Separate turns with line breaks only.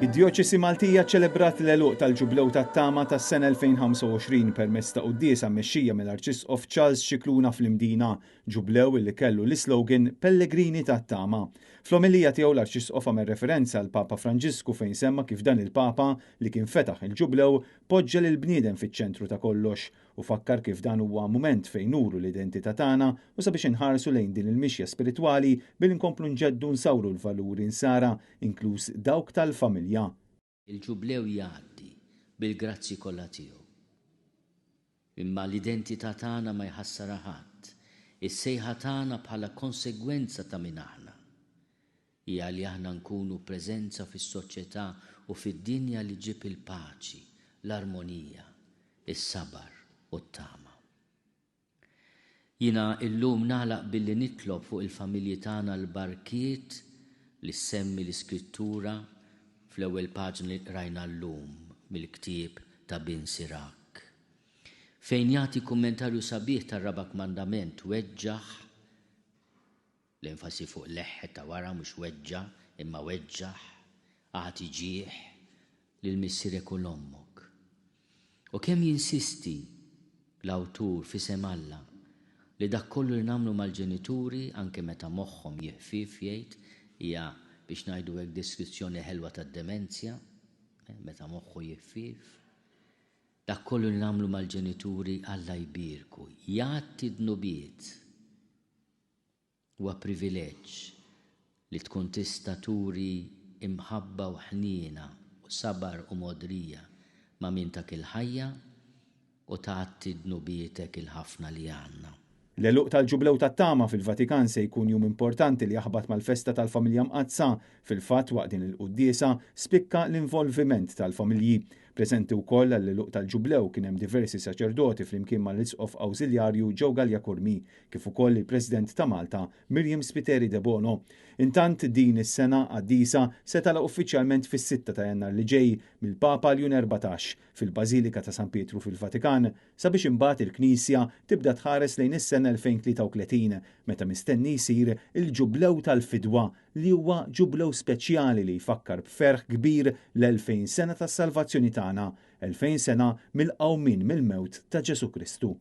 Id-Djoċesi Maltija ċċelebrat l-għeluq tal-Ġublew tat-Tama tas-sena 2025 permezz ta' quddiesa mmexxija mill-Arċisqof Charles Scicluna fl-Imdina, ġublew illi kellu l-islogan Pellegrini tat-Tama. Fl-omelija tiegħu l-Arċisqof għamel referenza għall-Papa Franġisku fejn semma kif dan il-Papa li kien fetaħ il-Ġublew poġġa lill-bniedem fiċ-ċentru ta' kollox u fakkar kif dan huwa mument fejn nuru l-identità tagħna u sabiex inħarsu lejn din il-mixja spiritwali billi nkomplu nġeddu u nsawru l-valuri Nsara, inkluż dawk tal-familja.
Il-Ġublew jgħaddi bil-grazzji kollha tiegħu. Imma l-identità tagħna ma jħassarha ħadd, is-sejħa tagħna bħala konsegwenza ta' min aħna hija li aħna nkunu preżenza fis-soċjetà u fid-dinja li ġġib il-paċi, l-armonija, is-sabar u t-tama. Jiena illum nagħlaq billi nitlob fuq il-familji tagħna l-barkiet li ssemmi l-Iskrittura fl-ewwel paġna li qrajna llum mill-ktieb ta' Bin Sirak. Fejn jagħti kummentarju sabiħ tar-raba' kmandament, weġġaħ L-enfasi fuq l-eħ ta' wara mhux weġġa' imma weġġaħ, agħti ġieħ lil missierek u 'l ommok. U kemm jinsisti l-awtur f'isem Alla li dak kollu li nagħmlu mal-ġenituri anke meta moħħhom jiħfief jgħid hija biex ngħidu hekk deskrizzjoni ħelwa tad-demenzja, meta moħħu jiħfief. Dak kollu li nagħmlu mal-ġenituri Alla jbierku, jgħatti d-dnubiet. Huwa privileġġ li tkun tista' turi imħabba u ħniena u sabar u mogħdrija ma' min tak il-ħajja u tgħatti dnubietek il-ħafna li għandna.
L-għeluq tal-Ġublew tat-Tama fil-Vatikan se jkun jum importanti li jaħbat mal-festa tal-Familja Mqaddsa. Fil-fatt, waqt din il-quddiesa, spikka l-involviment tal-familji. Preżenti wkoll għall-għeluq tal-Ġublew kien hemm diversi saċerdoti flimkien mal-Isqof Awżiljarju Joe Galea Curmi, kif ukoll il-President ta' Malta, Myriam Spiteri Debono. Intant, din is-sena qaddisa se tagħlaq uffiċjalment fis-sitta ta' Jannar li ġej mill-Papa Ljun 14 fil-Bażilika ta' San Pietru fil-Vatikan sabiex imbagħad il-Knisja tibda tħares lejn is-sena 2033 meta mistenni jsir il-Ġublew tal-Fidwa li huwa ġublew speċjali li jfakkar b'ferħ kbir l-2000 sena tas-salvazzjoni tagħna, 2000 sena mill-qawmien mill-mewt ta' Ġesù Kristu.